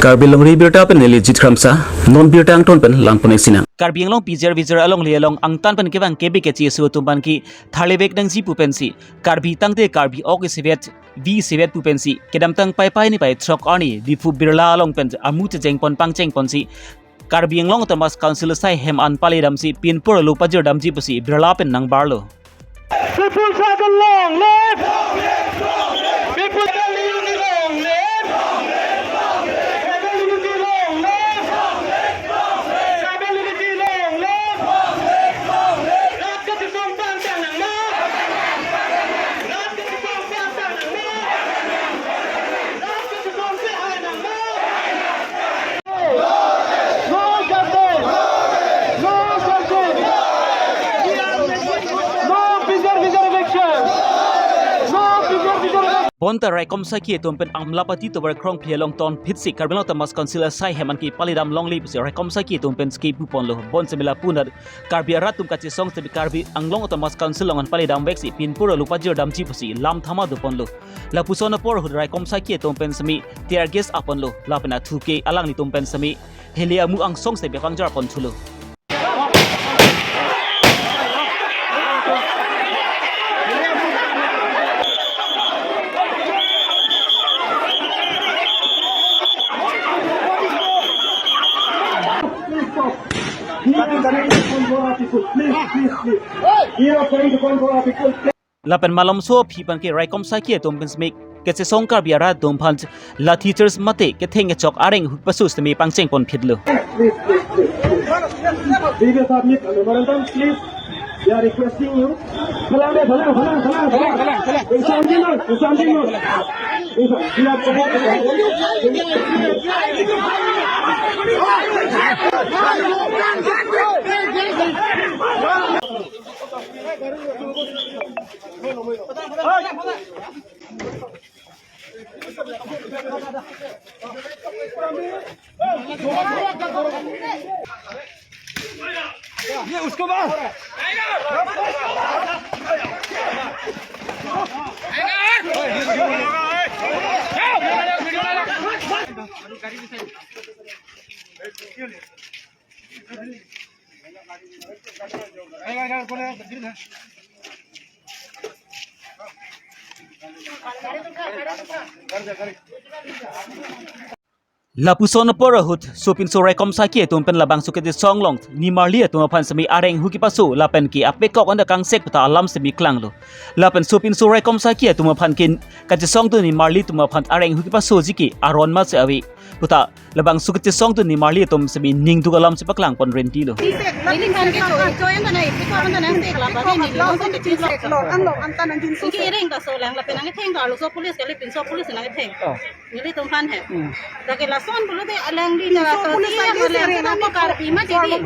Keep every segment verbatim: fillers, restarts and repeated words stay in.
Karbi Longri Abirta pen neli Jit Kramsa, non birta angton pen langpon-ik sinang. Karbi Anglong pijer vijer alongle along angtan pen kevang kebe kecheso atum aphan ke tharlevek nangji pu pensi, Karbi tangte Karbi ok isivet, vi isivet pu pensi, kedamtang Paipai niphai throk arni, Diphu Birla along pen amu chechengpon pangchengponsi, Karbi Anglong Autonomous Council asai hem an palidamsi, pinpur alu pajirdamji pusi, Birla pen nangbarlo. People struggle long live! People struggle long live! Tribal unity long live! Tribal unity long live! Rat kachesong pangchang nangma! Rat kachesong pangchang nangma! Rat kachesong pehai nangma! No justice! No justice! No preservation! No preservation! Bonta raikom saiki atum pen Amlapati tovar Khrongphli along tonphitsi Karbi Anglong Autonomous Council asai hem an ke palidam longle pusi raikom saiki atum pen skipu ponlo. Bonsitame lapu anat Karbi arat atum kachesong sitame Karbi Anglong Autonomous Council along an palidamveksi pinpur alu pajirdamji pusi lam thama doponlo. Lapuson apor ahut raikom saiki atum pen sitame tear gas aponlo, lapen athu ke alanglitum pen sitame heli amu angsong sitame pangjarpon thulo. Please stop. We are trying to control our people. Please, please, please. We are trying to control our people. Lapen malomso aphi aphan ke raikom saiki atum pen sitame kachesong Karbi arat atum aphan lathi charge mate ketheng kechok areng ahu paso sitame pangchengponphitlo. Please, please, please, please. We will submit a memorandum, please. We are requesting you. Phalang de, phalang, phalang, phalang, phalang. Insam dino, insam dino. Insam, we are Lapuson apor ahut sopinso raikom saiki atum pen labangso kachesong along nimarli atum aphan sitame areng ahu kepaso lapen ke apekok anta kangsek puta alam sitame klanglo. Lapen sopinso raikom saiki atum aphan ke kachesongdun nimarli atum aphan areng ahu kepasoji ke aron masi ave puta labangso kachesongdun nimarli atum sitame ningduk alam si paklangpon rentilo. Neli than kecho, kecho anta nai, kecho anta nai, sek la, bagi neli nonsen kecho. Sek lo, an lo, anta nang jin so. Ke sek. Ireng ta so lang, lapen nangketheng ta arloso police kali, pinso police nangketheng. Oh. Nelitum aphan he. Hmm. Lake lason pulote alangli pinso na police sari lagi alam seri nang nangkok. Karbi ma jadi.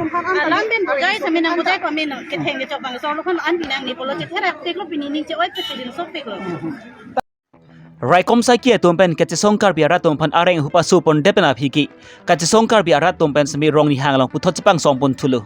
Alam pen bujai sami nang bujai pame nang ketheng kechok bang so lo phan an pinang ni pulo chethe rap tek lo pini ning che-oi pe sidin sopik lo. Hmm. Raikom saiki atum pen kachesong Karbi arat atum aphan areng ahu pasopondet pen aphi ke kachesong Karbi arat atum pen sitame rong nihang along puthot chepangsongpon thulo.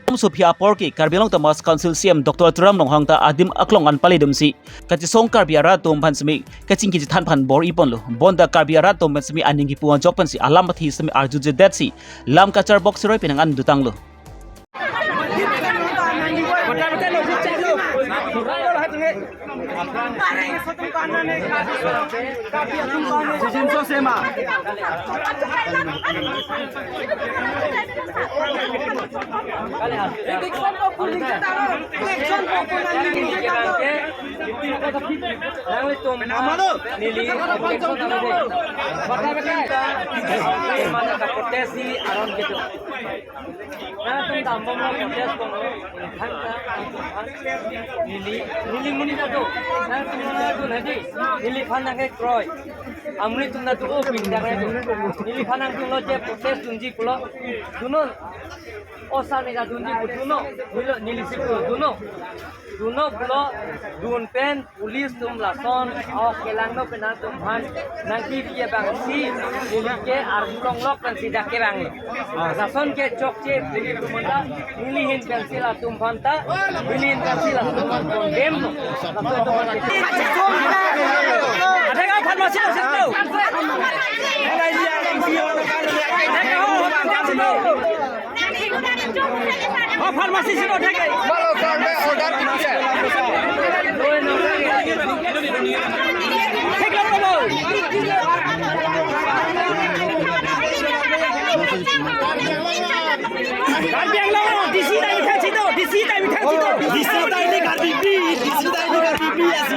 Malomso aphi apor ke Karbi Anglong Autonomous Council C E M Doctor Tuliram Ronghang ta adim aklong an palidamsi kachesong Karbi arat atum aphan sitame kachingki chethan aphan bor-iponlo. Bonta Karbi arat atum pen sitame aning kipu ajok pensi alam athi sitame arjujedetsi lam kacharbok siroi penang an dotanglo. Nangtum neli mana ka protest si aron gitu. Nangtum dambom lo protest bom lo. Thangta neli, neli muni ta do. Nangtum nangtum hadi. Neli phan nangke kroi. Amri tum na tu o pindang na tu. Neli phan nangtum lo je protest dunji pulo. Dunnon. O sami ka dunji pu dunnon. Nilo neli si pulo dunnon. Dunnon pulo dun pen police atum lason ok kelang no pen nangtum aphan nangkebi abang si neli ke arjulong lok pen si dak kevang lo. Lason ke chokche police atum ta neli ahin pen si latum aphan ta neli ahin pen si latum condemn lo. Latum atum aphan ke. Ada ka pharmacy lo sih tu. Ada dia yang dia. Pharmacy si order ke. Thik lo, lo. Karbi Anglong, D C ta mitha chito, D C ta mitha chito. D C ta ini Karbi P, D C ta ini Karbi P asi.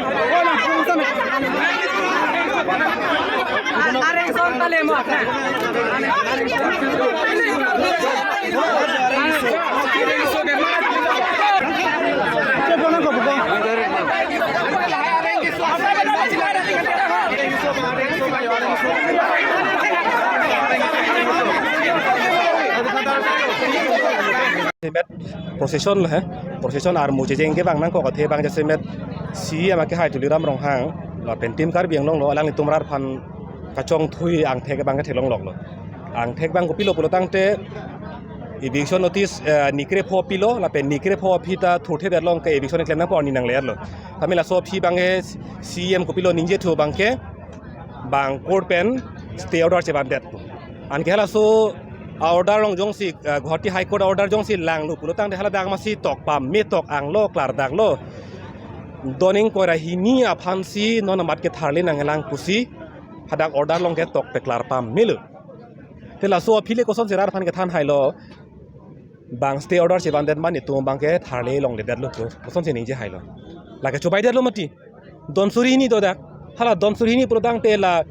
Areng son tale mo. Met procession lo he, procession armu checheng ke bang nangkok athe bang jasemet C M ake hai Tuliram Ronghang lapen Team Karbi Anglong lo alanglitum rat aphan kachongthui angthek bang ke theklonglok lo. Angthek bang kopilo pulo tangte eviction notice, eh, nikre pho pilo lapen nikre pho aphi ta thurthe det long ke eviction klem nangpo arni nangle lo. Kami laso aphi bang ke C M kopilo ningje thu bang ke bang court pen stay order chebandet. Anke halaso a order long jongsi, eh, Guwahati High Court order jongsi langlo pulo tangte hala dak masi tok pame tok anglo klardak lo. Don ingkoi ra hini aphan si non amat ke tharle nanglang pusi hadak order long ke tok peklar pamelo. Te laso aphi le kosonsi rat aphan kethan hailo. Bang stay order chebandet ma netum bang ke tharle longledet lo pu kosonsi ningje hailo. Lake chobaidet lo mati. Don suri hini do dak. Hala don suri hini pulo tangte la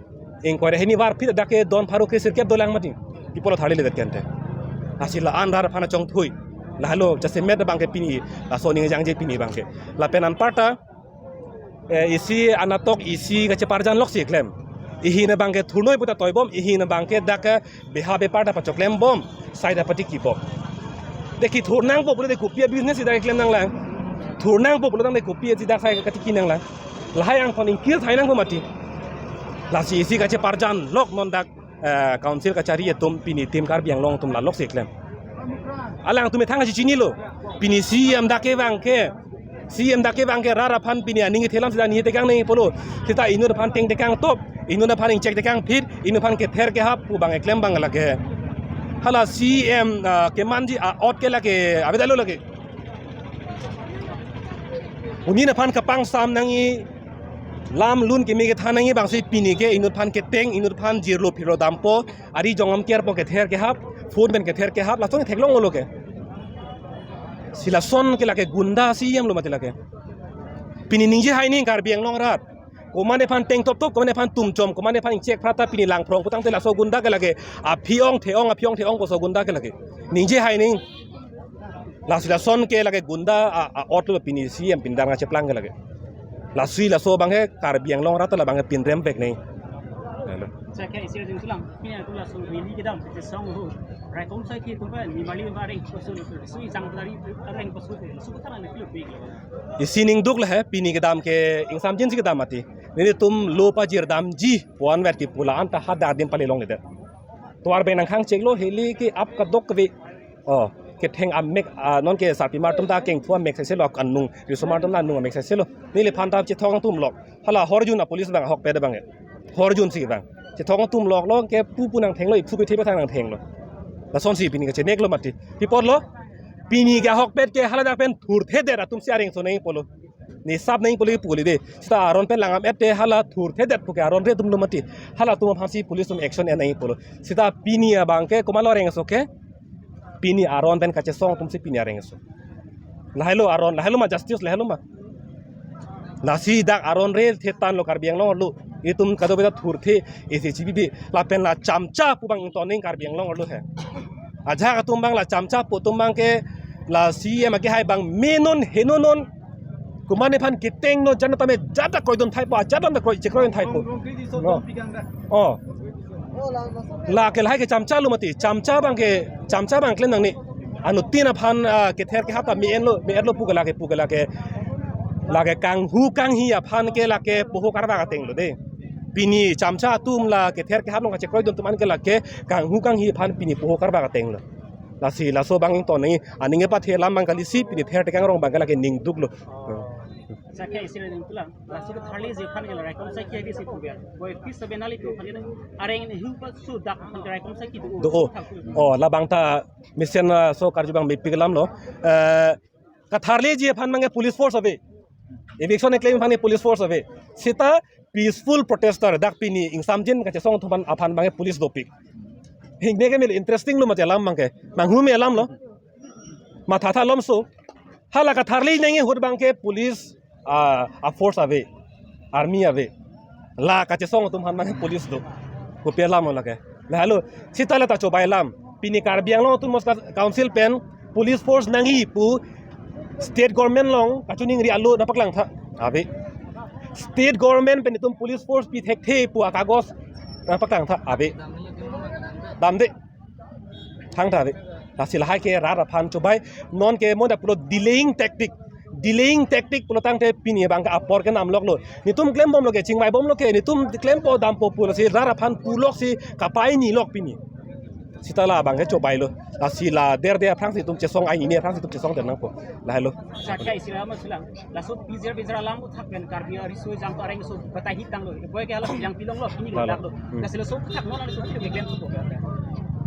ingkoi ra hini varphit dak ke don pharo kre sirkep dolang mati. Pi apotlo tharledet ke ante. Lasi la-an rat aphan chongthui. Lahelo jasemet bang ke pini. Laso ning jangje pini bang ke. Lapen anparta eh, isi anatok isi kacheparjan loksi klem. Ihin abang ke thurnoi puta toibom, ihin abang ke dak ke beha bepar ta pachoklembom, sai ta patikibom. Deki thurnangpo pulo de kopi a-business si dak klem nanglang. Thurnangpo pulo tangte kopi si dak sai katiki nanglang. Lahai angkon ingkir thai nangpo mati. Lasi isi kacheparjan lok non dak eh, council kachari atum pini Team Karbi Anglong atum la loksi klem. Alangtum ethang si chinilo. Pini C M dak ke bang ke. C M dak ke bang ke rat aphan pini aning ithelam sida ni tekang nangji pulo. Sita inut aphan teng tekang top, inut aphan ingchek tekang phit, inut aphan kether kehap pu bang eklem bang lake. Hala C M, ah, kemanji a-ot ke lake, abedalo lake. Pini inut aphan kapangsam nangji, lam lun keme kethan nangji bangsi pini ke inut aphan keteng, inut aphan jirlo phirlo dampo, ari jongam kerpo kether kehap, phone pen kether kehap, lason theklonglo ke. Si lason ke lake gunda C M lo mati lake. Pini ningje hai ning Karbi Anglong rat. Komat aphan teng top top, komat aphan tum chom, komat aphan ingchek phrat ta pini langphrong pu tangte laso gunda ke lake. Aphi ong the-ong, aphi ong the-ong koso gunda ke lake. Ningje hai ning. Lasi lason ke lake gunda a, a-ot lo pini C M pindar ngacheplang ke lake. Lasi laso bang ke Karbi Anglong rat labang ke pinrem vek nangji. Hello. Sir, ke isi jing sulang, pini aku langsung ini kedam, kita song hu. Rekom saya ke tumpa, ni mali ba reng kosul, sui jang dari reng kosul, su kutang ni kilo big. Isi ningduk lo he, pini kedam ke ingsamjin si kedam mati. Nelitum lo pajirdamji, puan vet kipu la-an ta hadak adim pale longledet. Tovar pen nangkhang cheklo, heli ke ap kadok kave. Oh, ketheng amek, ah, non ke sarpimar atum ta kengthu amek sese lo, anung, risomar atum ta anung amek sese lo. Neliphan ta chethong tum lok. Hala horjun a-police bang ahokpet bang e. Horjun si bang. Chethong tum lok lo ke pu pu nangthenglo, iphu pithe pathang nangthenglo. Lasonsi pini kacheneklo mati. Pi apotlo? Pini ke ahokpet ke hala dak pen thurthedet atum si areng so nangji pulo. Ni sap nangji pulo pu kali de. Sita aron pen langdam et te hala thurthedet pu ke aron re atum lo mati. Halatum aphansi police atum action en nangji pulo. Sita pini abang ke komatlo areng so ke? Pini aron pen kachesong atum si pini areng so. Lahelo aron, lahelo ma justice, lahelo ma. Lasi dak aron re thetan lo Karbi Anglong lo. Itum kadokave ta thurthe, isi chibibi. Lapen la chamcha pu bang ingtoning Karbi Anglong lo he. Ajahak atum bang la chamcha pu atum bang ke la C M ake hai bang menon henonon. Komat aphan keteng no jana tame jada kroidun thaipo, jada na kroi chekroi thaipo. No. Oh. Lake lahai ke chamcha lo mati, chamcha bang ke, chamcha bang klem nangne. Anuttin aphan, ah, kether kehap ta me-en lo, me-et lo pu ke lake, pu ke lake. Lake kanghu kanghi aphan ke lake poho karba ateng lo de. Pini chamcha atum la kether kehap nong kachekroidun atum an ke lake kanghu kanghi aphan pini poho karba ateng lo. Lasi laso bang ingtoning, aning epathe alam bang kali si pini ther tekang rong bang ke lake ningduk lo. Sakya isi ring tulang. Laso katharleji aphan ke la raikom saki ave si pu ber. Boy, fis sabe nelitum aphan ke areng ni hu pa sudak aphan ke raikom saki do. Do, oh. Oh, labang ta mesen, ah, so karju abang mepik alam lo. Eh, katharleji aphan abang ke police force ave. Eviction keklem aphan ke police force ave. Seta peaceful protester dak pini ingsamjin kachesong atum aphan abang ke police dopik. Hingne ke mel interesting lo mate alam abang ke. Manghu me alam lo. Mathatha lom so. Hala katharli nangji ahut abang ke police, ah, a force ave, army ave. La kachesong atum aphan abang ke police do. Kopi alam lo lake. Lahelo, seta la ta chobai alam. Pini Karbi Anglong Autonomous Council pen police force nangji pu state government along kachiningri alo nangpaklang tha. Ave. State government pen itum police force pi thekthe pu akagos nangpaklang tha. Ave. Damde. Thangta ave. Lasi lahai ke rat aphan chobai, non ke mo da pulo delaying tactic. Delaying tactic pulo tangte pini abang ke apor kenam lok lo. Netum klembom lo ke, chingvaibom lo ke, netum klempo dampo pulo si rat aphan pulok si kapai ni lok pini. Seta la abang ke chobai lo. Lasi la derde aphrangsi itum chesong ai ni aphrangsi itum chesong den nangpo. Lahelo. Sakya isi ram sulang. Laso pijer pijer alam athak pen Karbi ariso jang to areng so batai hitang lo. Boy ke hala yang pilong lo, pini lo Lalo. Dak lo. Hmm. Lasi laso athak non laso pilo ke klem supo.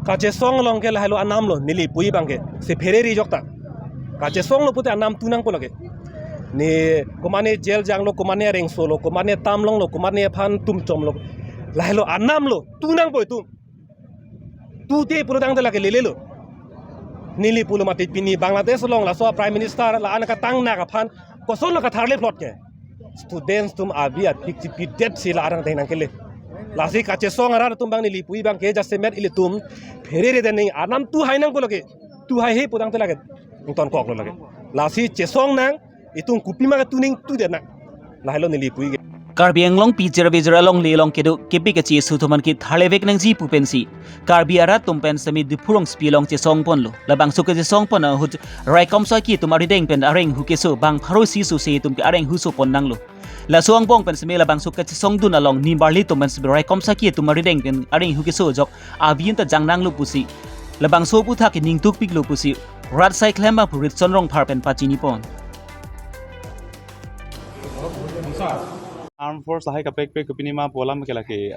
Kachesong along ke lahelo anam lo, neli puji abang ke. Si pherere jokta. Kachesong lo pute anam tu nangpo lake. Ne komane jail jang lo, komane areng so lo, komane tam long lo, komane aphan tum chom lo. Lahelo anam lo, tu nangpo itum. Tute pulo tangte lake lele lo. Neli pulo mati pini Bangladesh along laso Prime Minister la-an katang nak aphan koson lo katharle plot ke. Students atum avi apik chipidet si la arang teng nangkele. Lasi kachesong arat atum abang neli puji abang ke jasemet ilitum pherere den ning anam tu hai nangpo lake. Tu hai he pu tangte lake. Ton kok lo lake. Lasi chesong nang itum kopima ketu ning tu den nang. Lahelo neli puji ke. Karbi Anglong pijer pijer alongle along kedo kepi kacheso atum aphan ke tharlevek nangji pu pensi Karbi arat atum pen semi Diphu rongsopi along chesong ponlo. Labangso kachesong pon ahut raikom saki atum arideng pen areng hu keso bang pharo isi sose atum ke areng hu so pon nanglo. Laso angbong pen semi labangso kachesong dun along nimarli atum pen semi raikom saki atum arideng pen areng hu keso ajok avi an ta jang nanglo pusi labangso aputhak ke ningduk piklo pusi rat asai klem aphu Ritson Rongphar pen pachini pon. Armed Force lahai kaprek prek kopine ma pu alam ke lake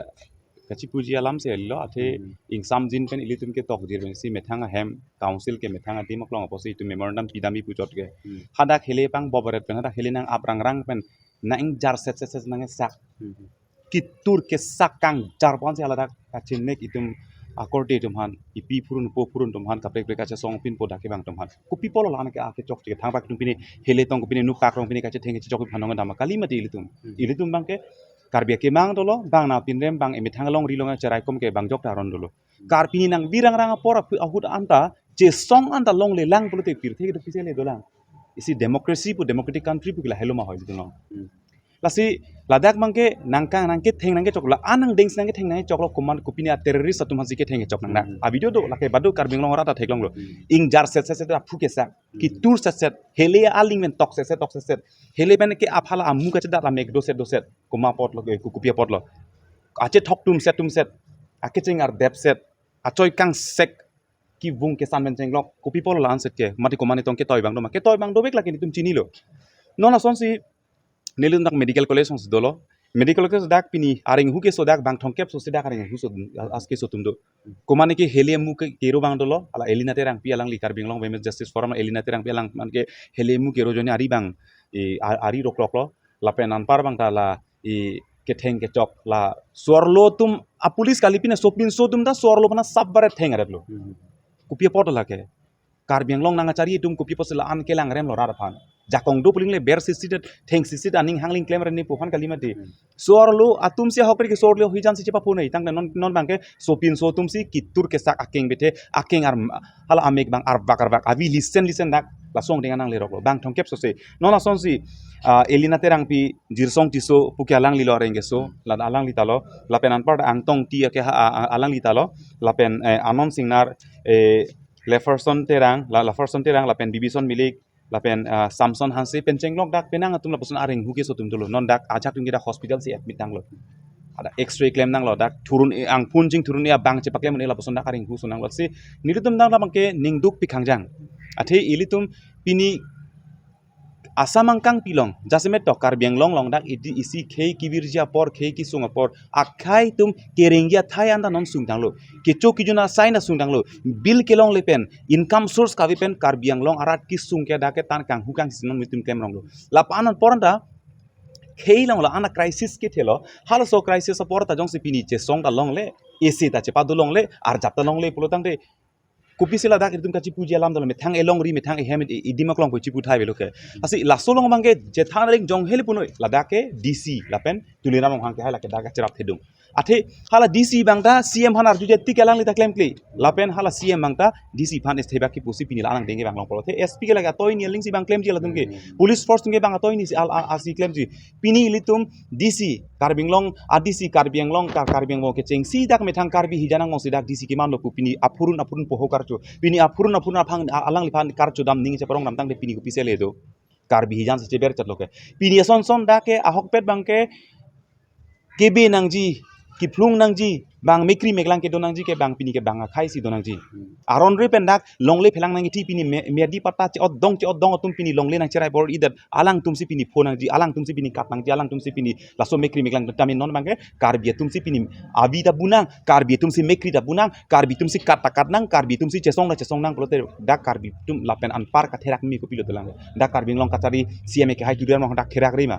kachipuji alam si lo athe Hmm. ingsamjin pen ilitum ke tokjir pensi methang ahem council ke methang adim aklong apotsi itum memorandum pidamji pu chot ke. Hmm. Hadak hele pang bobaret pen hadak hele nang aprang rang pen nang jar set set set nang sak. Hmm. Kitur kesak kangjar ponsi haladak kachenek itum akorte atum aphan ipi phurun po phurun atum aphan kaprek prek kachesong pinpo dak kevang atum aphan. Kopi apotlo la-an ke ake chok chik thang bak atum pine hele tong pine nuk kak rong pine kachetheng chechok aphan nong dam kali mati ilitum. Hmm. Ilitum abang ke Karbi akemang dolo, bang na pinrem bang emethang alongri along cheraikom ke bang jokta aron dolo. Karbi nangvirang rang apor aphu ahut anta, chesong anta longle lang pulote pirthe kedo pise le dolang. Isi democracy pu democratic country pu ke lahelo ma hoi dolo. Hmm. Lasi ladak abang ke nangkang nangketheng nangkechok la-an nangdeng nangketheng nangkechok lo komat kopine terrorist atum aphansi ketheng kechok nang na. Hmm. A video do lake badu Karbi Anglong arat ta theklonglo. Hmm. Ingjar set set set aphu kesak. Hmm. Kitur set set. Hele aling pen tok set set tok set set. Hele pen ke aphala amu kachedat la mek do set do set. Komat apotlo ke ku kopi apotlo. Achethok tum set tum set. Akecheng ardep set. Achoi kangsek kevung kesan pen chenglok. Kopi apotlo la-an set ke. Mati komat tong ketoi abang do ma. Ketoi abang dovek lake netum chinilo. Non asonsi nelitum dak medical college asonsi dolo. Medical college dak pini areng hu keso dak bang thomkep so si dak areng hu so as keso atum do. Komat ke hele amu ke kero abang dolo. Ala Elina Terangpi alangli Karbi Anglong Women's Justice Forum Elina Terangpi alang man ke hele amu kero ajoine ari abang, eh, a-, ari roklok lo. Lapen anpar abang ta la, eh, ketheng kechok la so-arlo atum a police kali pine sopinso atum ta so-arlo aphan sap baret theng aret lo. Hmm. Kopi apot lake. Karbi Anglong nangkachari atum kopi apotsi la-an kelang rem lo rat aphan. Jakong do puling le ber sisit theng sisit aning hangling klem rem ni pu aphan kali mati. Hmm. So-arlo atum si ahokri ke so-arlo hijan si chepaphone tangte non non abang ke sopinso atum si kitur kesak akeng bethe akeng ar hala amek abang arvak arvak avi lisen lisen dak laso angdeng anang lerok lo bang thomkep so se. Non asonsi, ah, Elina Terangpi Jirsong Tisso pu ke alangli lo areng keso, la alangli ta lo, lapen anpar Angtong Ti ke ha, a, a, alangli ta lo, lapen, eh, Anon Singnar, eh, Leferson Terang, la, Leferson Terang, lapen Bibison Milik, lapen, ah, Samson Hanse pen chenglok dak penang atum lapuson areng hu keso atum dolo. Non dak ajak atum ke dak hospital si admit nanglo. Ada X-ray klem nanglo, dak thurun e angphun jing thurun e abang chepaklem un-e lapuson dak areng hu so nanglo. Si nelitum dak abang ke ningduk pi khangjang. Athe ilitum pini Assam angkang pilong, jasemet tok Karbi Anglong along dak idi isi khei kivirji apor, khei kisung apor, akhei atum kerengji athai anta non sungtanglo. Kecho kejun asai na sungtanglo. Bill kelongle pen, income source kave pen Karbi Anglong arat kesung ke dak ke tan kanghukang si non mitum klemronglo. Lapu-an apor anta, khei along la-an a crisis kethelo, halaso crisis apor ta jongsi pini chesong ta longle, isi ta chepado longle, arjap ta longle pulo tangte, kopisi ladak itum kachipuji alam dolo, methang elongri, methang ehem i-, idim aklong pu chipu thai avelo ke. Lasi laso along abang ke jethan ring jong heli punoi, ladak ke D C lapen Tuliram Ronghang ke hai lake dak kacherap thedung. Athe hala D C abang ta C M aphan arju jeti ke alangli ta klemkle. Lapen hala C M abang ta D C aphan isthe bak kipusi pini la-an angdeng ke bang longpo. Athe S P ke lake atoi ni aling si bang klemji latum ke. Police force atum ke bang atoi ni si al, al, al si klemji. Pini ilitum D C, Karbi Anglong, a D C Karbi Anglong, Kar-, Karbi Anglong kechengsi dak methang Karbi hijan angbong si dak D C kemanlo pu pini aphurun aphurun poho karcho. Pini aphurun aphurun aphang a-, alangliphan karcho dam ning cheparong dam tangte pini kopisi le do. Karbi hijan si cheber chatlo ke. Pini ason son dak ke ahokpet abang ke kebe nangji, kephlung nangji, bang mekri meklang kedo nangji ke bang pini ke bang akhei si do nangji. Aron re pen dak longle phelang nangji ti pini me-, medi pata che-otdong che-otdong atum pini longle nangcherai bor idet. Alangtum si pini pho nangji, alangtum si pini kat nangji, alangtum si pini laso mekri meklang tame non abang ke Karbi atum si pini avi ta bunang, Karbi atum si mekri ta bunang, Karbi atum si kat ta kat nang, Karbi atum si chesong ta chesong nang pulote dak Karbi atum lapen anpar katherak mi kopilo dolang. Dak Karbi Anglong kachari C M ke hai Tuliram Ronghang dak therak re ma.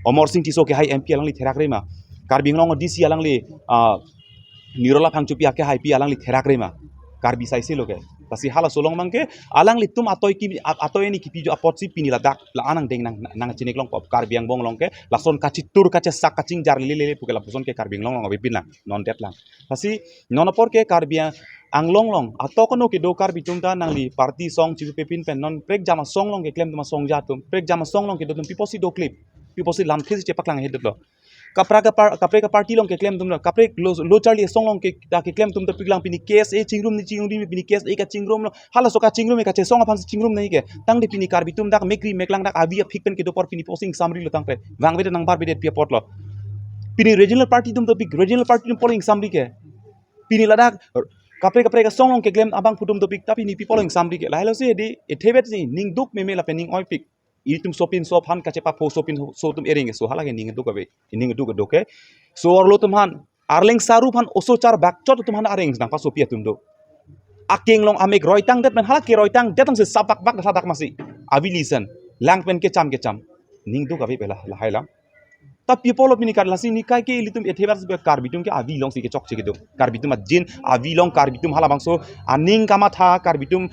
Amarsing Tisso ke hai M P alangli therak re ma. Karbi Anglong D C alangli, ah, Nirola Phangchopi ake hai pi alangli therak re ma. Karbi saisi lo ke. Lasi halaso along abang ke alanglitum atoi ki, at-, atoi ni kipi jo apot si pini ladak la-an angdeng nang, nang chinik longpo. Karbi Anglong along ke lason kachitur kachesak kachingjar lele lele pu ke lapuson ke Karbi Anglong along ave pin lang, non det lang. Lasi non apor ke Karbi Anglong along atok ano kedo Karbi atum ta nangli party song chipi pepin pen non prekjam asong along keklem atum asong ja atum, prekjam asong along kedo atum pi apotsi doklip, pi apotsi lamthe si chepaklang hedetlo. Kaprek kapar-, kaprek aparty along keklem atum lo, kaprek lo, lo charli asong along ke, ta keklem atum ta piklang pini K S A chingrum ni chingrum ni pini K S A kachingrum lo, halaso kachingrum e kachesong aphan si chingrum nangji ke. Tangte pini Karbi atum dak mekri meklang dak avi aphik pen kedo apor pini posing samri lo tangte. Vangvedet nangbarvedet pi apotlo. Pini regional party atum ta pik, regional party atum polling samri ke. Pini ladak kaprek kaprek asong along keklem abangphu atum ta pik, ta pini pi polling samri ke. Lahelo si di, ethevet si, ning duk meme lapen ning oipik. Ilitum sopinso aphan kachepapho sopinso atum ereng ke, so hala ke ning duk ave, ning duk duk ke. So arlo atum aphan, Arleng Saru aphan oso char bakchot atum aphan areng nang pasopi atum do. Akeng along amek roitang det pen hala ke roitang det ang se sabak bak dak masi. Avi listen. Lang pen kecham kecham. Ning duk ave pela lahai lam. Ta pi apotlo pini Kar-, lasi nikai ke ilitum ethever si Karbi atum ke avi along si kechokche kedo. Karbi atum ajin avi along Karbi atum halabangso aning kamatha Karbi atum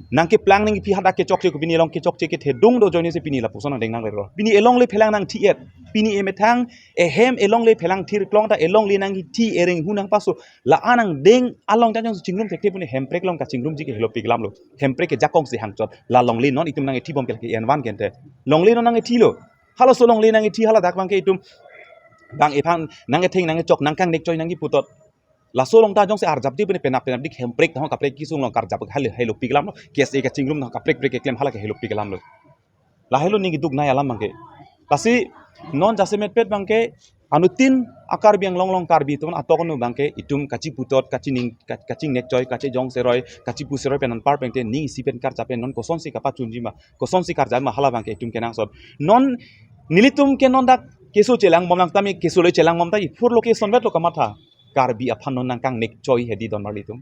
nangkeplang nangpi hadak kechokche ke pini along kechokche kethedung do ajoine si pini lapuson angdeng nangrelo. Pini elongle phelang nangthi-et. Pini emethang ehem elongle phelang thir klong ta elongle nangthi ereng hu nangpaso. La-an angdeng along ta jong chingrum thekthe pune Hemprek along kachingrumji ke helopik lam lo. Hemprek ke jakong si hangchot. La longle non itum nangthibom ke lake envan kente. Longle non nangthilo. Halaso longle nangthi haladak abang ke itum bang ephan nangketheng nangkechok nangkangnek choi nangkiputot. Laso along ta jongsi arjapji pune penap penapdik Hemprek ta ho kaprek kesung along karjap hal helopik lam lo. K S A kachingrum ta ho kaprek prek keklem hala ke helopik lam lo. Lahelo ning duk nai alam abang ke. Lasi non jasemetpet abang ke anuttin a-Karbi Anglong along Karbi atum atok ano abang ke itum kachiputot kachining ka-, kachingnek choi kachejong seroi kachipu seroi pen anpar pen te ning isi pen karjap pen non kosonsi kapachunji ma kosonsi karjap ma hala abang ke itum kenangsot. Non nelitum ke non dak keso chelangbom lang tame keso le chelangbom ta iphur lo kesonvet lo kamatha. Karbi aphan non nangkangnek choi hedi donmar ilitum.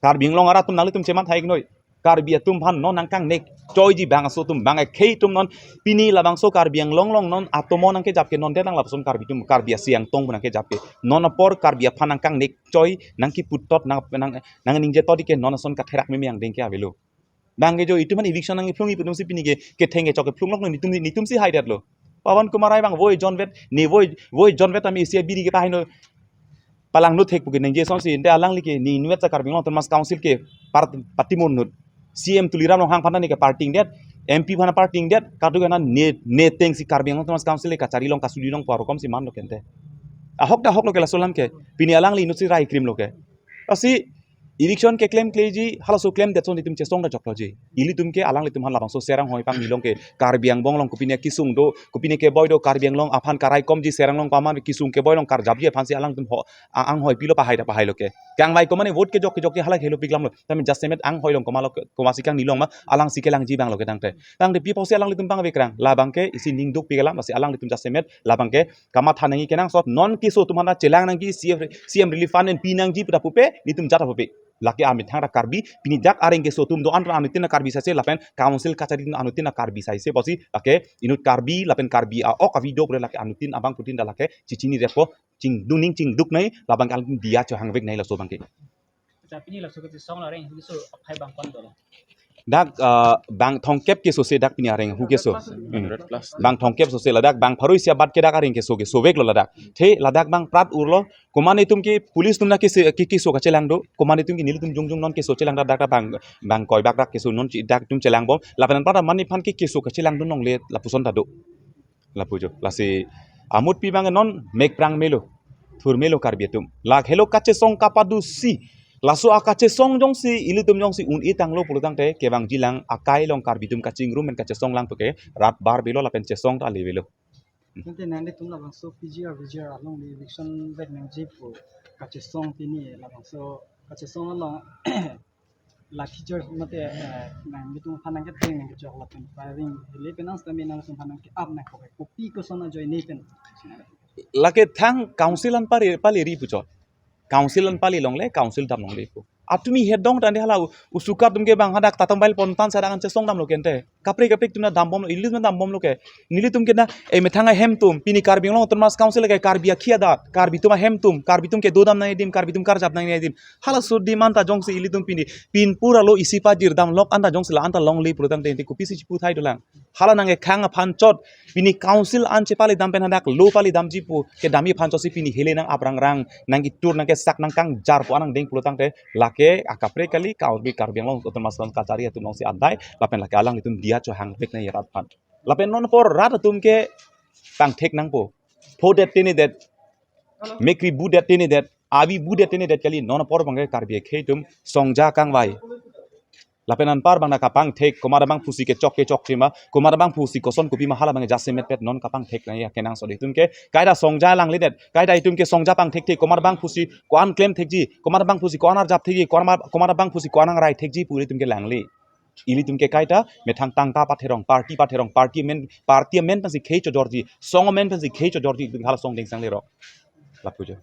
Karbi Anglong arat atum nanglitum chematha iknoi. Karbi atum aphan non nangkangnek choiji bang aso atum bang akhei atum non pini labangso Karbi Anglong along non atomo nangkejap ke non det nang lapuson Karbi atum Karbi asiang tong nangkejap ke. Non apor Karbi aphan nangkangnek choi nangkiputot nang, nang, nangningje todi ke non ason katherak meme angdeng ke avelo. Bang ke jo itum aphan eviction nangphlung iputum si pini ke ketheng kechok kephlung lok netum netum si haidetlo. Pawan Kumar Rai bang voi jonvet ne voi voi jonvet ami isi biri ke pahino palang nut hek puke nengje sonsi ente alangli ke ne inutvet sa Karbi Anglong Autonomous Council ke part-, party murnut. C M Tuliram Ronghang aphan ne ke party ingdet, M P aphan party ingdet, kadokave ne ne tengsi Karbi Anglong Autonomous Council ke kachari long kasudi long pu arokom si manlo kente. Ahok ta ahok lo ke laso alam ke. Pini alangli inut si rai krim lo ke. Lasi Eviction keklem kleji, halaso klemdet ason itum chesong ta choklo ji. Ilitum ke alanglitum aphan labangso Serang hoi pangni along ke Karbi angbong along kopine kesung do, kopine keboi do, Karbi Anglong aphan karaikomji, Serang along pama kesung keboi along karjapji aphansi alanglitum ho, a-, anghoi pilo pahai ta pahailo ke. Kangvai komane vote kejok kejokji hala helo piklamlo. Tame jasemet anghoi along komatlo ke, komatsi kangni along ma, alangsi kelangji abanglo ke tangte. Tangte pi apotsi alanglitum pangvek rang. Labang ke isi ning dukpik alam, lasi alanglitum jasemet labang ke kamatha nangji kenangsot, non keso atum aphan chelang nangji, C M, C M relief fund pen pinangji pu ta pupe, nelitum jat ta pupe. Lake amethang ta Karbi, pini dak areng keso atum do-an ta anuttin ta Karbi saise, lapen council kachari atum anuttin ta Karbi saise, apotsi lake inut Karbi, lapen Karbi a-ok avi do pura lake anuttin abangphutin ta lake chichinidetpo, chingdun ning chingduk nangji, labang ke alanglitum diya chohangvek nangji laso abang ke. Acha, pini laso kachesong la areng keso aphai bang kon dolo? Dak, ah, bang thomkep keso se dak pini areng hu keso. Hmm. Hundred plus. Bang thomkep so se ladak, bang pharo isi abat ke dak areng keso kesoveklo ladak. The ladak bang prat urlo, komane atum ke police atum na kese, ke keso kachelang do, komane atum ke nelitum jongjong non keso chelang dak, dak bang, bang koi bak dak keso non chi dak atum chelangbom. Lapen anpar mane aphan ke keso kachelang do longle lapuson ta do. Lapu jo. Lasi amutpi bang non mekprang melo, thur melo Karbi atum. Lake helo kachesong kapadusi. Laso akachesong jongsi ilitum jongsi un-e tanglo pulo tangte kevangjilang akai along Karbi atum kachingrum pen kachesong lang puke rat bar bilo lapen chesong ta le bilo. Tangte nanglitum labangso P G R, V G R along le eviction vek nangji pu kachesong pini labangso kachesong along lathi chor mate, eh, nanglitum aphan nangketheng nangkechok lapen firing hele pen nang sitame nangtum aphan nangke-ap nangkok kopi koson ajoine pen. Lake thang council an pari, pali ri puchot. Council an pali longle, council dam longle pu. Atumi hedong tangte hala u-, usukat atum ke bang hadak tatam bail pontan sadak an chesong damlo kente. Kaprek kaprek atum na dambomlo, ilis na dambomlo ke. Nelitum ke na, eh, methang ahem atum, pini Karbi Anglong Autonomous Council ke Karbi akhia dat, Karbi atum ahem atum, Karbi atum kedo dam nangji adim, Karbi atum karjap nangji adim. Halaso adim anta jongsi ilitum pini, pin pura lo isi pajir damlok anta jongsi la anta longle pulo tangte kopisi chiputhai dolang. Hala nangkekhang aphan chot, pini council an chepali dam pen hadak lo pali damji pu kedamji aphan chotsi pini hele nang aprangrang, nangketur nangkesak nangkangjar pu anang deng pulo tangte, lake akaprek kali Karbi, Karbi Anglong Autonomous Council kachari atum alongsi adai, lapen lake alanglitum diya chohangvek nangji rat aphan. Lapen non apor rat atum ke pangthek nangpo. Phodet tinidet, mekri budet tinidet, avi budet tinidet kali non apor bang ke Karbi akhei atum songja kangvai. Lapen anpar bang na kapangthek, komat abangphusi kechok kechokche ma, komat abangphusi koson kopi ma hala bang jasemet pet non kapangthek nangji akenangsot itum ke, kaita songja langledet, kaita itum ke songja pangthekthek, komat abangphusi ko-an klemthekji, komat abangphusi ko-an arjapthekji, komat, komat abangphusi ko-an angrai thekji pu itum ke langle. Ilitum ke kaita methang tangka patherong, party patherong, party amen, party amen pensi khei chojorji, song amen pensi khei chojorji, itum hala song deng sang lerok. Lapu jo.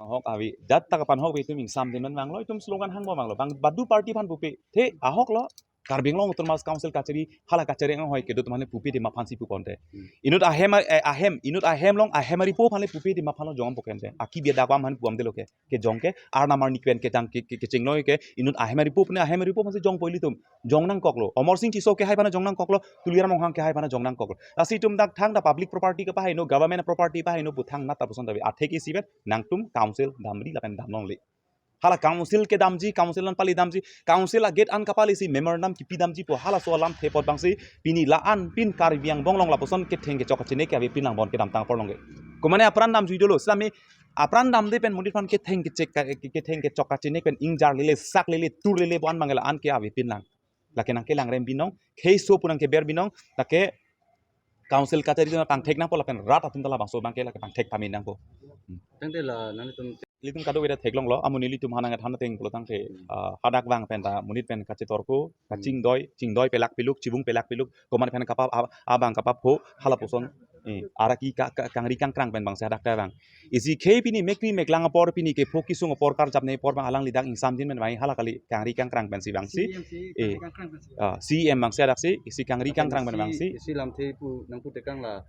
Ahok avi, jat ta kapanhok avi itum ingsam din man vanglo, itum slogan hangbom vanglo. Bang badu party aphan pupe, the ahok lo, Karbi Anglong Autonomous Council kachari, hala kachari anghoi kedo atum aphan pupe adim aphansi puponte. Hmm. Inut ahem, eh, ahem, inut ahem along, ahem aripo aphan le pupe adim aphan lo jongpo kente. Aki bia dakwam aphan puamdelo ke. Kejong ke, arnam arni kven kejang ke, ke, kechingloi ke, inut ahem aripo pune ahem aripo aphansi jongpo ilitum. Jong nangkoklo. Amarsing Tisso kehai aphan jong nangkoklo, Tuliram Ronghang kehai aphan jong nangkoklo. Lasi itum dak thangta public property kepahai no, government property pahai no, pu thangnat ta puson ta avi. Atheke isivet, nangtum council damri lapen dam longle. Hala council kedamji, council an pali damji, council agate an kapalisi memorandum kipi damji pu halaso alamthe apot bangsi, pini la-an pin Karbi Angbong along lapuson ketheng kechok kachini ke avepin lang bon kedamtang apor along ke. Komane apran damjui dolo, sitame apran damde pen monit aphan ketheng kechek ka, ke, ketheng kechok kachini pen ingjar lele, sak lele, tur lele, bon bang la-an ke avepin lang. Lake nangkelang rem binong, kheiso pu nangkeber binong, lake council kachari atum pangthek nangpo lapen rat atum ta labangso abang ke lake pangthek pame nangpo. Tangte la nanglitum, ilitum kadokave ta theklonglo, amun ilitum aphan nangthan ateng pulo tangte, ah, hadak vang pen ta monit pen kachetorko, kachingdoi, chingdoi pelak peluk, chibung pelak peluk, komat pen kapap, a-, abang kapapho, hala puson, eh, araki ka, ka, kangri kangkrang pen bangsi hadak ta vang. Isi khei pini mekri meklang apor, pini kepho kesung apor, karjap nangji apor bang alangli dak ingsamjin pen vang hala kali kangri kangkrang pensi vangsi. C E M si, eh, kangri kangkrang pensi. Ah, C E M bangsi hadaksi, isi kangri kangkrang pen vangsi. Isi lamthe pu nangpu tekang la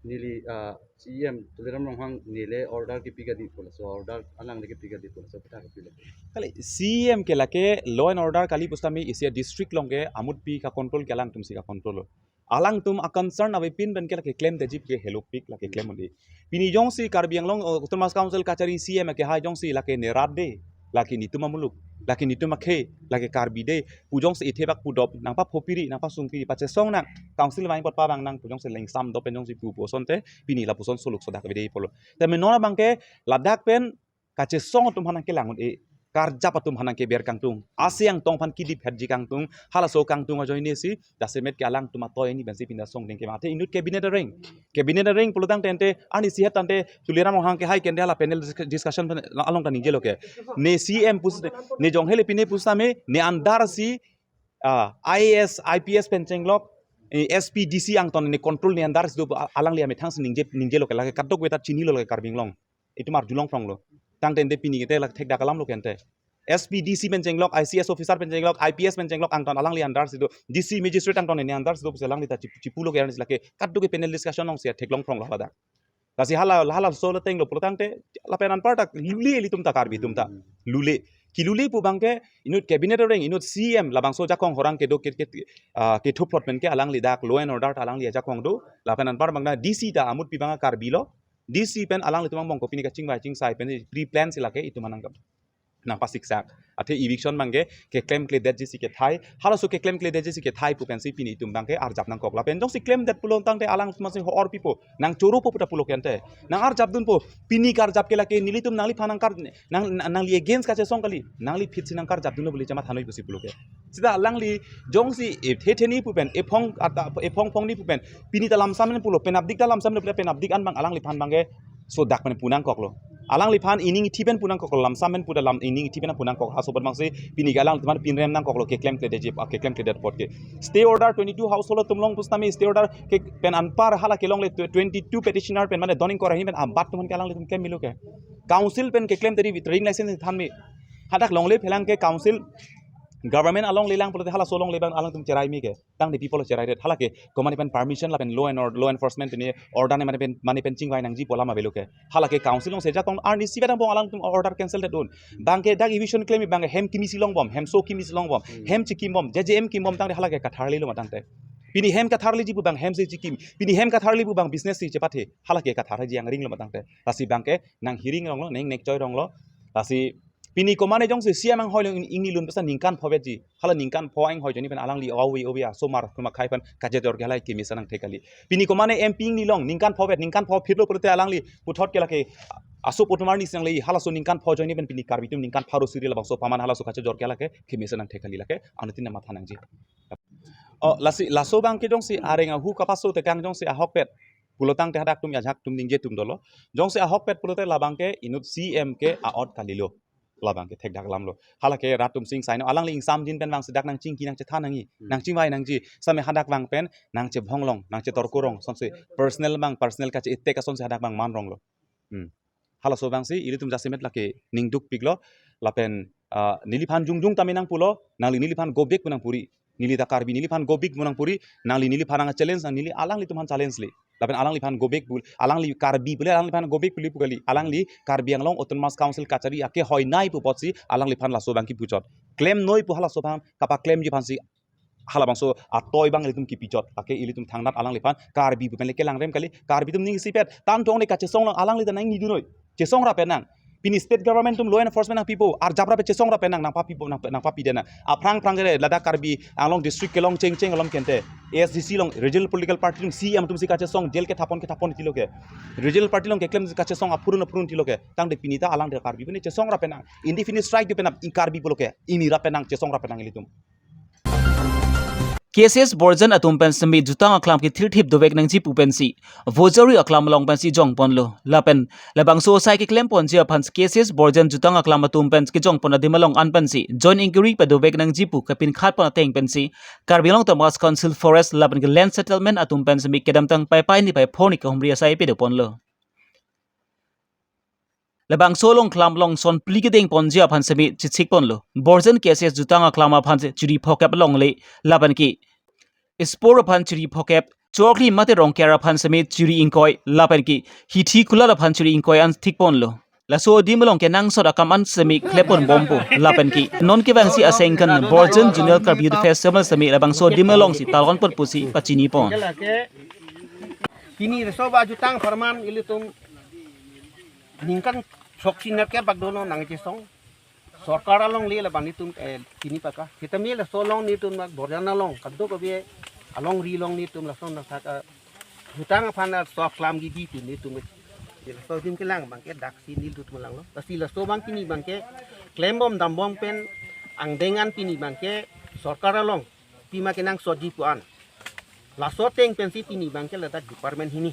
neli, ah, C E M Tuliram Ronghang neli order kipi kadi pu laso, order alangli kipi kadi pu laso, kita kipi lagi. Kali C E M ke lake law and order kali pusitame isi district along ke amutpi ka control ke alangtum si ka control lo. Alangtum a concern avepin pen ke lake klemdetji ke helopik lake klem undi. Pini jongsi Karbi Anglong, uh, Autonomous Council kachari C E M kehai jongsi lake nerat de, lake netum amuluk, lake netum akhei, lake Karbi de, pu jongsi ithebak pudop, nangpapho piri, nangpasung piri, pachesong nang, council vang apot pavang nang, pu jongsi lengsam dop pen jongsi pu pu asonte, pini lapuson soluk sodak vede pulo. Tame non abang ke ladak pen kachesong atum aphan nangkelang un-e. karjap atum aphan nangkeber kangtung. Ase angtong aphan kidip hetji kangtung. Halaso kangtung ajoine si jasemet ke alangtum atoi ni pensi pini ta songdeng ke mate inut cabinet areng. Cabinet areng pulo tangte ante arnisi het tangte Tuliram Ronghang ke hai kende hala panel disc-, discussion pen along ta ningjelo ke. Ne C M pus ne jong hele pine pusitame ne andar si ah, I A S, I P S pen chenglok, eh, S P D C angton ne control ne andar si do a-, alangli amethang si ningje, ningjelo ke lake kadokave ta chinilo lake Karbi Anglong. Itum arjulong pronglo. Tangte ante pini kete lake thekdak alam lo ke ante. S P D C pen chenglok, I C S officer pen chenglok, I P S pen chenglok angton alangli andar si do, D C magistrate angton ne andar si do pusi alangli ta chip-, chipulo ke arnisi lake kadokave panel discussion along si theklong pronglo hadak. Lasi hala, halaso le tenglo pulo tangte lapen anparta lule ilitum ta Karbi atum ta. Lule. Kelule pu abangke inut cabinet areng, inut C M labangso jakong horang kedo ke, ke, ah, kethuplot pen ke alangli dak law and order ta alangli ajakong do. Lapen anpar abang na D C ta amut pi abang Karbi lo. D C pen alanglitum angbong kopine kachingvai chingsai pen pre-plan si lake itum anang nangpasiksak. Athe eviction abangke keklemkledetji si kethai. Halaso keklemkledetji si kethai pu pensi pini itum abangke arjap nangkok. Lapen jongsi klemdet pulo tangte alangtum si ho-or pipo. Nangchoro po puta pulo ke ante. Nang arjapdunpo. Pini karjap ke lake nelitum nangliphan nangkar nang, nang, nangli against kachesong kali. Nangli phit si nangkarjapdunlo beli jamat hanoi pusi pulo ke. Sita alangli jongsi ethe theni pu pen, ephong ata, ephong phongni pu pen. Pini ta lamsam pen pulo, penapdik ta lamsam pen pulo, penapdik an abang alangliphan abangke sodak pen pu nangkoklo. Alangliphan ining ithi pen pu nangkoklo, lamsam pen pu ta lam ining ithi pen pu nangkok. Halaso abangsi pini ke alangtum aphan pinrem nangkoklo keklemkledetji, ah, keklemkledet apot ke. Stay order twenty-two household atum along pusitame stay order ke pen anpar hala kelongle tw-, twenty-two petitioner pen mane doning kora hin pen abat atum aphan ke alanglitum klem melo ke. Council pen keklem tadi trading license than me. Hadak longle phelang ke council government along lelang pulote halaso longle abang alangtum cherai me ke. Tangte people cherai det. Halake komane pen permission lapen law and or-, law enforcement pen order ne mane pen, mane pen chingvai nangji pu alam avelo ke. Halake council along seja kong arnisi kadang pong alangtum order cancel det un. Abangke dak eviction klem abangke hem kimi si longbom, hemso kimi si longbom, hem chikimbom, J J M kimbom tangte halake katharlilo ma tangte. Pini hem katharliji pu abang hem si chikim. Pini hem katharli pu abang business si chepathe. Halake katharji angringlo ma tangte. Lasi abangke nang hiring ronglo, neng nekchoi ronglo. Lasi pini komane jongsi C M anghoi along in-, ingni lun pesa ningkan pho vetji. Hala ningkan pho anghoi ajoine pen alangli ove ove asomar kuma khai pen kachejor ke halai kemesen nangthek kali. Pini komane M P ingni along ningkan pho vet, ningkan pho phitlo pulote alangli puthot ke lake aso puthot arnisi nangle halaso ningkan pho ajoine pen pini Karbi atum ningkan pharo suri labangso paman halaso kachejor ke lake kemesen nangthek kali lake anuttin matha nangji. Oh, lasi laso abangke jongsi areng ahu kapaso tekang jongsi ahokpet pulo tangte hadak atum ajahak atum ningje atum dolo. Jongsi ahokpet pulote labangke inut C M ke a-ot kalilo. Labangke thekdak alamlo. Halake rat atum sing saino alangli ingsamjin pen vangsi dak nangchingki nangchethan nangji. Hmm. Nangchingvai nangji. Same hadak abang pen nangchebhong long, nangchetorko rong. Sonsi personal abang, personal kache-attack asonsi hadak abang man ronglo. Hmm. Halaso abangsi ilitum jasemet lake ningdukpiklo. Lapen, ah, neliphan jongjong tame nangpulo, nangli neliphan go back pu nangpuri. Neli ta Karbi neliphan go back pu nangpuri, nangli neliphan nang challenge, nang neli alanglitum aphan challenge le. Lapen alangliphan go back pu, alangli Karbi pule alangliphan go back pule pu kali. Alangli Karbi Anglong Autonomous Council kachari ake hoinai pu apotsi alangliphan laso abangke puchot. Klemnoi pu halaso abang kapaklemji aphansi halabangso atoi abang ilitum kipichot. Ake ilitum thangnat alangliphan Karbi pu pen le kelangrem kali. Karbi atum ning isipet. Tangte ongle kachesong long alangli ta nang nidunoi. Chesong ra penang. Pini state government atum law enforcement nangpipo. Arjap ra pe chesong ra penang nangpapipo nang, nangpapi denang. Aphrang phrang kere ladak Karbi Anglong district kelong chengcheng alom kente. A S D C along regional political party atum C M atum si kachesong jail kethapon kethapon tilo ke. Regional party along keklem kachesong aphurun aphurun tilo ke. Tangte pini ta alang de Karbi pu ne chesong ra penang. Indefinite strike de penang i Karbi pulo ke. Ini ra penang chesong ra penang ilitum. K S S Borjan atum pen semi jutang aklam kethirthip dovek nangji pu pensi Vojari aklam along pensi jongponlo. Lapen labangso asai keklemponji aphan K S S Borjan jutang aklam atum pen kejongpon adim along an pensi joint inquiry padovek nangji pu kapinkhatpon ateng pensi Karbi Anglong Autonomous Council Forest lapen ke Land Settlement atum pen semi kedamtang Paipai niphai pho ni kahumri asai pedoponlo. Labangso along klam along son phli kedengponji aphan semi chechikponlo. Borjan K S S jutang aklam aphan chiri phokep alongle lapen ke Ispor aphan chiri phokep, Chokri mate Rongker aphan semi chiri ingkoi lapen ke Hithi Kulat aphan chiri ingkoi an thikponlo. Laso adim along kenangsot akam an semi klepponbompo lapen ke non kevangsi asengkan Borjan Zonal Karbi Youth Festival semi labangso adim alongsi talonpot pusi pachinipon. Pini reso ba jutang apharman ilitum ningkan throksi nerkep bak dono nangchesong. Sorkar alongle labang netum, eh, chini paka. Sitame laso along netum na Borjan along kadokave alongri along netum lason na saka jutang aphan na sok klam gidi tu netum. Laso adim kelang abangke daksi nelitum langlo. Lasi laso abang pini abangke Klembom dambom pen angdeng an pini abangke sorkar along pima kenangsotji pu an. Laso ateng pensi pini abangke ladak department hini,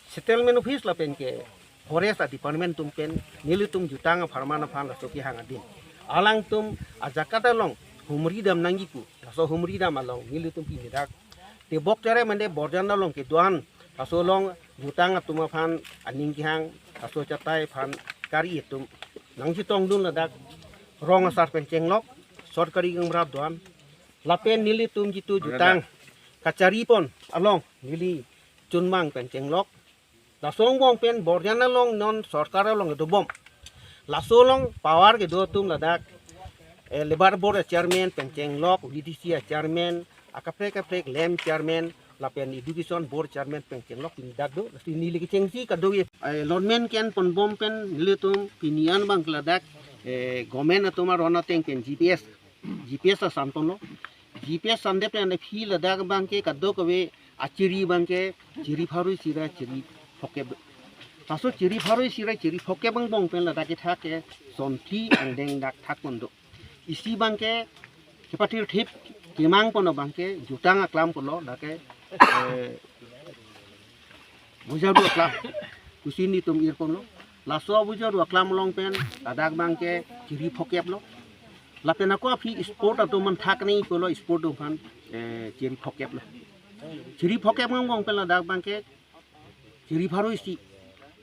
settlement office lapen ke forest a department atum pen nelitum jutang apharman aphan laso kehang adim. Alangtum ajakat along humri dam nangji pu, laso humri dam along nelitum pini dak tebok tere mande Borjan along kedo-an, laso along jutang atum aphan aning kehang, laso achatai aphan kari atum nangchetongdun ladak rong asar pen chenglok, sorkari gaonbura do-an, lapen nelitum jitu jutang kachari pon along neli chunmang pen chenglok. Laso angbong pen Borjan along non sorkar along kedobom. Laso along power kedo atum ladak, eh, Labour Board a chairman pen chenglok, V D C a chairman, akaprek kaprek lem chairman, lapen Education Board chairman pen chenglok pini dak do. Lasi neli kechengsi kadokave, eh, allotment ke-en ponbom pen nelitum pini an abang ladak, eh, government atum aron ateng pen G P S, G P S asan ponlo. G P S asan det pen aphi ladak abangke kadokave achiri abangke chiri pharo isi ra chiri phokep. Laso chiri pharo isi ra chiri phokep angbong pen ladak kethak ke sonthi angdeng dak thak pon do. Isi abangke kepathirthip kemang pon abangke jutang aklam pulo, dak ke, eh, Bujadu aklam. Kusi nelitum ir ponlo. Laso Bujadu aklam along pen ladak abangke chiri phokep lo. Lapen ako aphi sport atum man thak ni pulo, sport atum aphan, eh, chiri phokep lo. Chiri phokep angbong pen ladak abangke chiri pharo isi.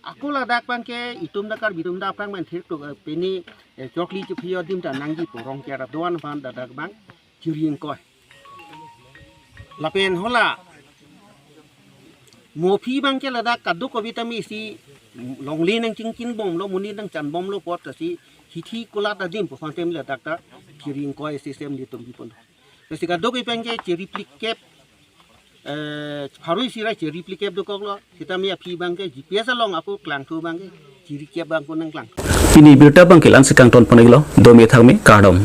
Ako ladak abangke itum dak Karbi atum dak aphrang man thir tuk, eh, pini, eh, chokli chiphi adim ta nangji pu rong kera do-an aphan ladak abang chiri ingkoi. Lapen hala mo aphi abangke ladak kadokave tame isi longle nangchingchin bomlo, monit nangchan bomlo apot lasi hithi kulat adim pu aphan tame ladak ta chiri ingkoi isi sem nelitum bi pon. Lasi kadokave abangke chiri phlikep, eh, pharo isi ra chiri phlikep dokoklo. Sitame aphi abangke G P S along ako klangthu abangke chiri kep abang ako nangklang. Pini abirta abangke la-ansi kangton pon-iklo, dome thakme, kardom.